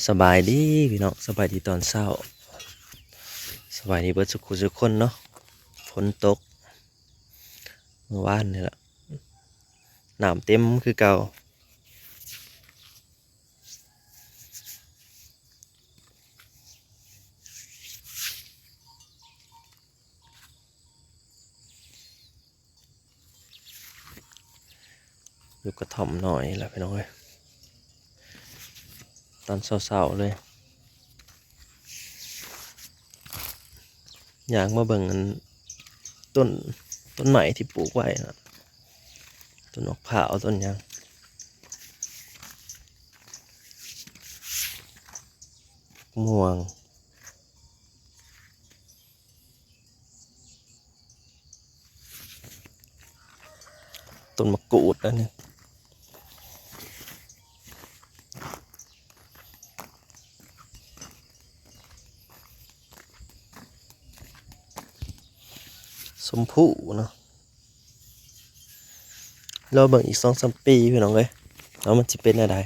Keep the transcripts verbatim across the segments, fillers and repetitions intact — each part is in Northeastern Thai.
สบายดีพี่น้อง สบายดีตอนเช้า สบายดีเบิดสุขุสุขคนเนาะ ฝนตก เมื่อวานนี่แหละ น้ำเต็มคือเก่า อยู่กระท่อมน้อยแหละพี่น้องเอ้ย ตอนเช้าๆเลย ย่างมาเบิ่งอันต้น ต้นไม้ที่ปลูกไว้นะ ต้นมะพร้าว ต้นหยัง ม่วง ต้นมะกรูดอันนี้ ชมพูเนาะ รอเบิ่งอีกสองสามปีพี่น้องเอ้ย แล้วมันสิเป็นแนวใด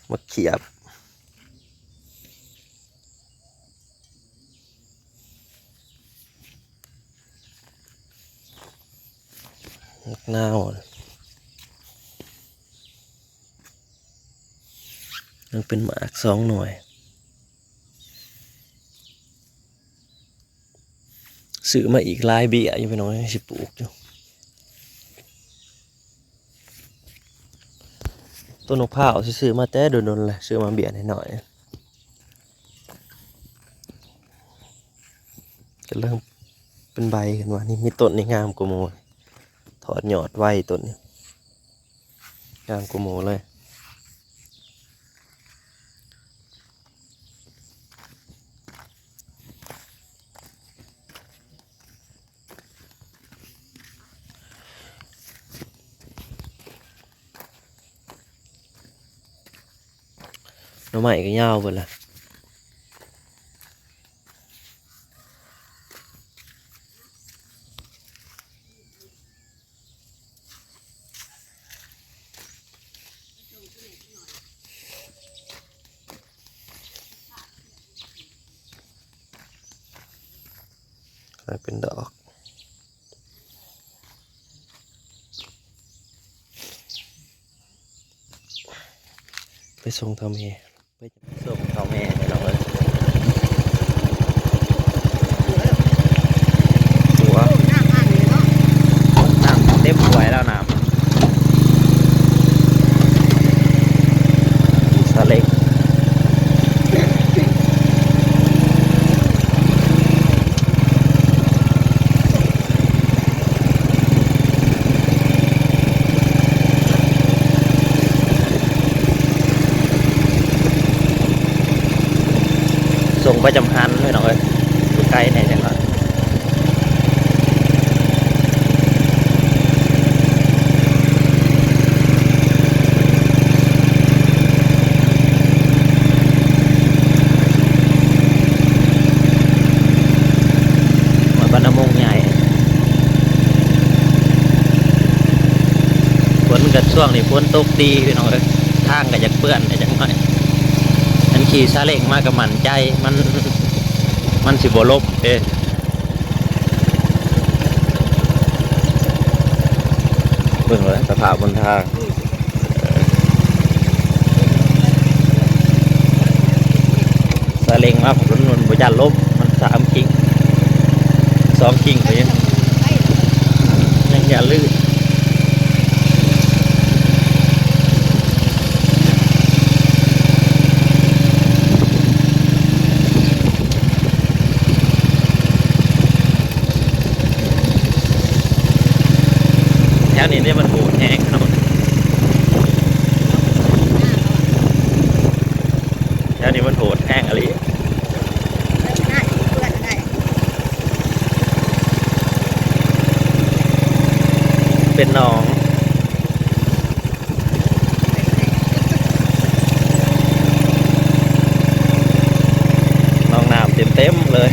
มะเขียบ หมากนาว ยังเป็นหมากสองหน่วย ซื้อมาอีกหลายเบี้ยอยู่พี่น้อง ยังสิปลูกอยู่ ต้นมะพร้าวซื้อมาแต่โดนๆเลย ซื้อมาเบี้ยน้อยๆ ก็เริ่มเป็นใบขึ้นมา นี่มีต้นนี่งามกว่าหมู่ ถอดยอดไวต้นนี้ งามกว่าหมู่เลย หน่อไม้ก็ยาวเบิดละ กำลังเป็นดอก ไปส่งเฒ่าแม่ ไปส่งเฒ่าแม่พี่น้องเอ้ย หัว น้ำเต็มถ้วยแล้วน้ำ ซาเล้ง ส่งไปจำหันพี่น้องเอ้ย อยู่ไกลแน่จังหวะ ฮอดบ้านนาโมงใหญ่ ฝนก็ช่วงนี้ฝนตกดีพี่น้องเอ้ย ทางก็อยากเปื้อนจักหน่อย อันขี่ซาเล้งมาก็มั่นใจ มัน มันสิบ่หลบเด้ เบิ่งเลยสภาพบนทาง ซาเล้งมาผมรุ่นมันบ่ย่านล้ม มันสามกิ่ง สองกิ่งไปยัง ยังย่านลื่น แถวนี้เนี่ยมันโหดแฮงเนาะ แถวนี้มันโหดแฮงอีหลี เป็นหนอง หนองน้ำเต็มๆเลย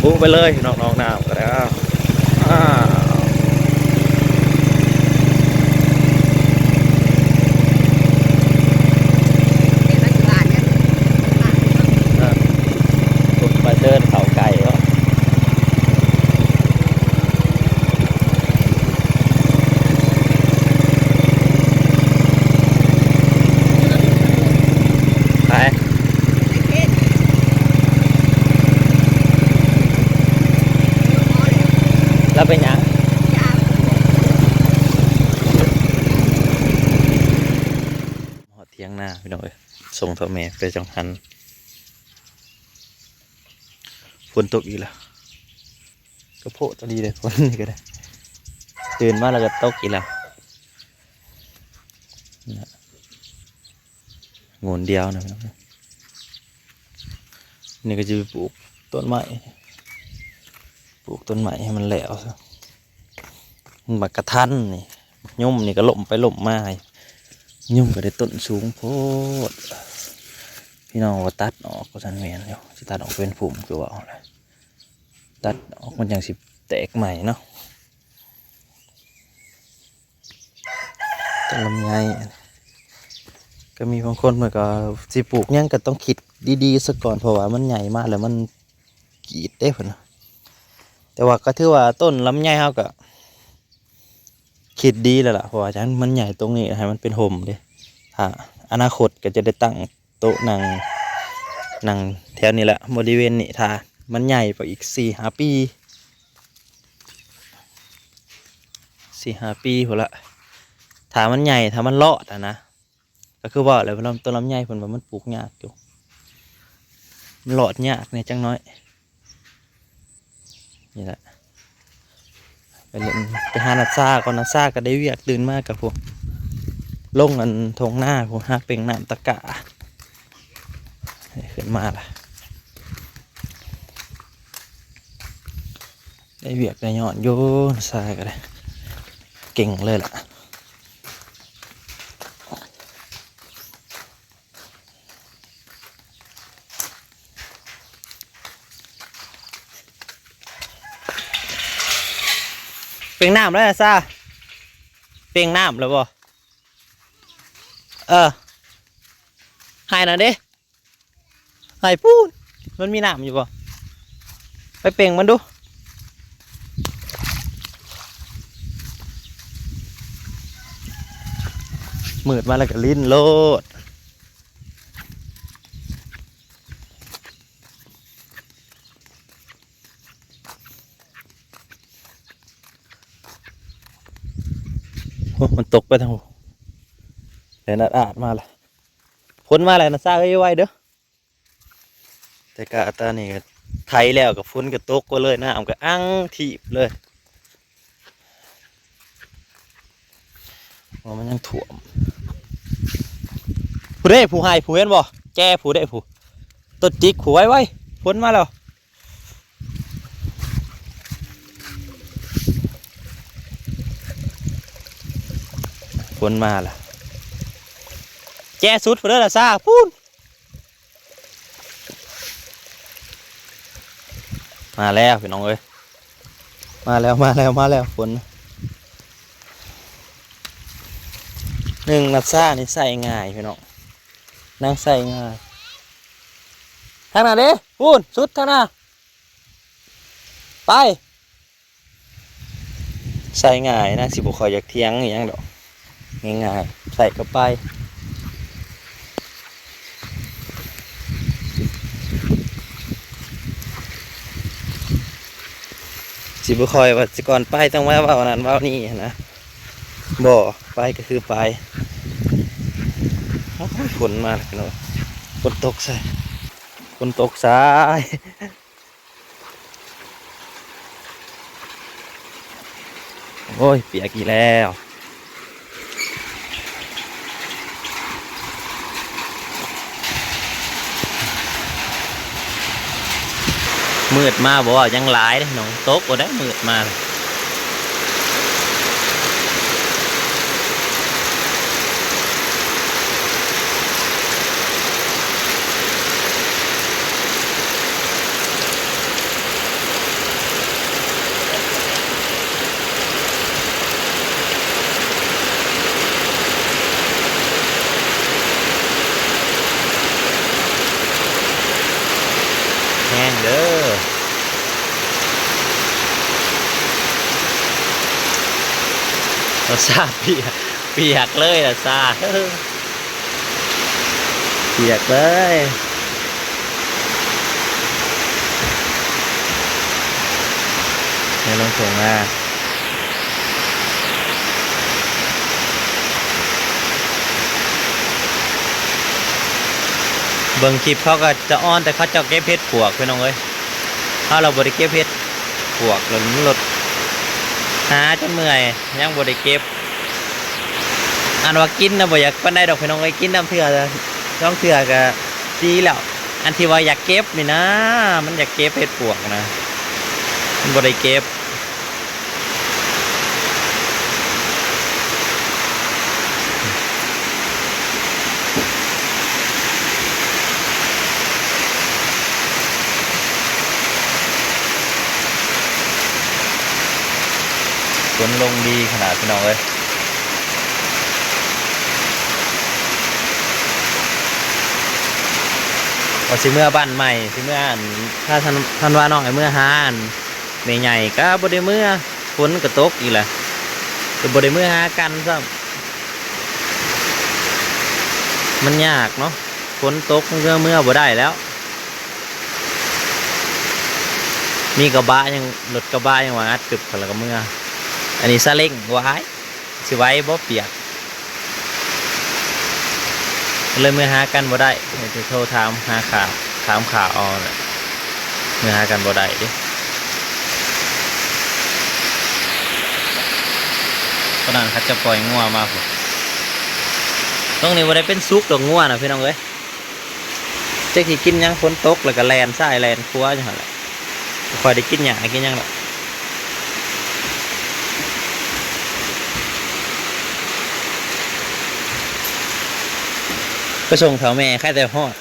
ปุ๊ไปเลย หนอง หนองน้ำก็ได้ อ้าว อ้าว เป็นหยัง ฮอดเถียงนาพี่น้องเอ้ย ส่งเฒ่าแม่ไปจังหัน ฝนตกอีกแล้ว ก็โพดดีเลย ฝนนี่ก็ได้ ตื่นมาแล้วก็ตกอีกแล้วนะ โงนเดียวนะพี่น้อง นี่ก็จะไปปลูกต้นไม้ ปลูกต้นไม้ให้มันแหลวซะ มันบักกะทันนี่ บักยุ่มนี่ก็ล้มไปล้มมา ยุ่มก็ได้ต้นสูงโพด พี่น้องว่าตัดออกก็สันแม่นอยู่ สิตัดออกเป็นพุ่มคือว่าเอาเลย ตัดออกมันจั่งสิแตกใหม่เนาะ ต้นลำไย ก็มีบางคนเพิ่นก็สิปลูกหยังก็ต้องคิดดีๆซะก่อน เพราะว่ามันใหญ่มาแล้วมันกรีดเด้เพิ่นน่ะ แต่ว่าก็ถือว่าต้นลำไยเฮาก็คิดดีแล้วล่ะ เพราะว่าจั่งมันใหญ่ตรงนี้ให้มันเป็นฮ่มเด้ ถ้าอนาคตก็จะได้ตั้งโต๊ะนั่ง นั่งแถวนี้แหละ บริเวณนี้ ถ้ามันใหญ่ไปอีกสี่ห้าปี สี่ห้าปีพู้นละ ถ้ามันใหญ่ ถ้ามันรอดอะนะ ก็คือว่าแหละ ต้นลำไยเพิ่นว่ามันปลูกยากอยู่ มันรอดยากแหน่จักหน่อย นี่แหละ ไปเล่น ไปหานาซาก่อน นาซาก็ได้เวียก ตื่นมาก็พู้น ลงอันทงนาพู้น หาเป่งน้ำตะกร้า ขึ้นมาละ ได้เวียกได้ย้อนอยู่ นาซาก็ได้ เก่งเลยล่ะ เป่งน้ำแล้วนาซา เป่งน้ำแล้วบ่ เออ ให้หน่อยดิ ให้พู้น มันมีน้ำอยู่บ่ ไปเป่งมันดู มืดมาแล้วก็ลิ้นโลด โอ้ มันตกไปทางหู แดดอาดมาละ ฝนมาแล้วนาซาเอ้ย ไวเด้อ แต่กะตานี่ก็ไถแล้วก็ฝนก็ตกก็เลย น้ำก็อั้งทีบเลย ว่ามันยังท่วม ผู้ใดผู้ให้ผู้เห็นบ่ แจ้ผู้ใดผู้ ต้นจิกผู้ ไวๆ ฝนมาแล้ว ฝนมาแล้ว แจ้สุดพุ้นเด้อนาซา พู้น มาแล้วพี่น้องเอ้ย มาแล้ว มาแล้ว มาแล้ว ฝน หนึ่ง นาซานี่ใส่ง่ายพี่น้อง นางใส่ง่าย ทางนั้นเด้ พู้น สุดทางนั้น ไป ใส่ง่ายนะ สิบ่ค่อยอยากเถียงอิหยังดอก ง่ายๆ ใส่เข้าไป สิบ่ค่อยว่าสิก่อนไปต้องมาเว้านั่นเว้านี่หั้นนะ บ่ ไปก็คือไป โอ้ย ฝนมาแล้วพี่น้อง ฝนตกใส่ ฝนตกใส่ โอ้ย เปียกอีกแล้ว มืดมาบ่ว่ายังหลายเด้น้อง ตกบ่ได้ มืดมา แห้งเด้อ นาซาเปียก เปียกเลยนาซา เปียกเลย ในลงถุงนา เบิ่งคลิปเขาก็จะอ่อน แต่เขาเจ้าเก็บเห็ดปวกพี่น้องเอ้ย เฮาเราบ่ได้เก็บเห็ดปวก แล้วมันลด หาจนเมื่อย ยังบ่ได้เก็บ อันว่ากินนะบ่อยากปานใดดอกพี่น้องเอ้ย กินน้ำเทื่อสองเทื่อก็ดีแล้ว อันที่ว่าอยากเก็บนี่นะ มันอยากเก็บเห็ดปวกนะ มันบ่ได้เก็บ ฝนลงดีขนาดพี่น้องเอ้ย ว่าสิเมื่อบ้านใหม่ สิเมื่ออัน ถ้าทัน ทันว่าน้องให้เมื่อหาอัน แม่ใหญ่ก็บ่ได้เมื่อ ฝนก็ตกอีกแหละ ก็บ่ได้เมื่อหากันซ้ำ มันยากเนาะ ฝนตกเมื่อ เมื่อบ่ได้แล้ว มีกระบะยัง รถกระบะยังว่าอัดกึบเขาแล้วก็เมื่อ อันนี้ซาเล้ง ว้าย สิไหวบ่เปียก เลยเมื่อหากันบ่ได้ ให้โทรถามหาข่าว ถามข่าวเอาน่ะ เมื่อหากันบ่ได้เด้ ตอนนั้นเขาจะปล่อยงัวมาพุ้น ตรงนี้บ่ได้เป็นสุกดอกงัวนะพี่น้องเอ้ย จักสิกินหยัง ฝนตกแล้วก็แล่นซ้ายแล่นขวาอยู่หั่นแหละ บ่ค่อยได้กินหญ้ากินหยังดอก ไปส่งเฒ่าแม่ ใครแต่ฮอด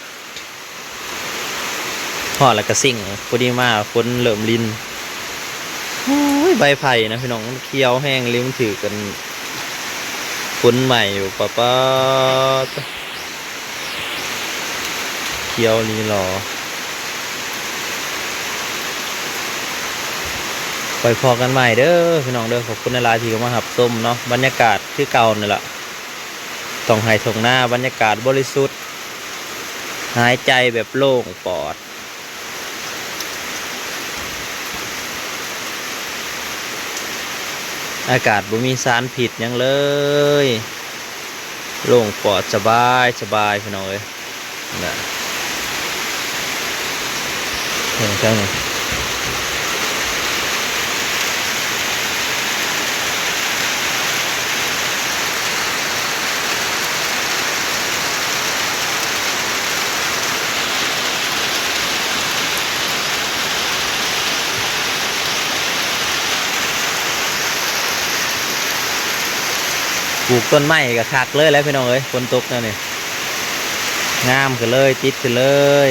ฮอดแล้วก็ซิ่ง พอดีมาฝนเริ่มริน โอ้ย ใบไผ่นะพี่น้อง มันเขียวแฮงเลย มันถืกกัน ฝนใหม่อยู่ ป๊าด เขียวอีหลีหรอ ไปพ้อกันใหม่เด้อพี่น้องเด้อ ขอบคุณหลายๆที่เข้ามารับชมเนาะ บรรยากาศคือเก่านี่แหละ ท้องไร่ท้องนา บรรยากาศบริสุทธิ์ หายใจแบบโล่งปลอด อากาศบ่มีสารพิษหยังเลย โล่งปลอดสบายสบายพี่น้องเอ้ย นะ เห็นเครื่องนี้ ปลูกต้นไม้ก็คักเลยแหละพี่น้องเอ้ย ฝนตกแล้วนี่ งามขึ้นเลย ติดขึ้นเลย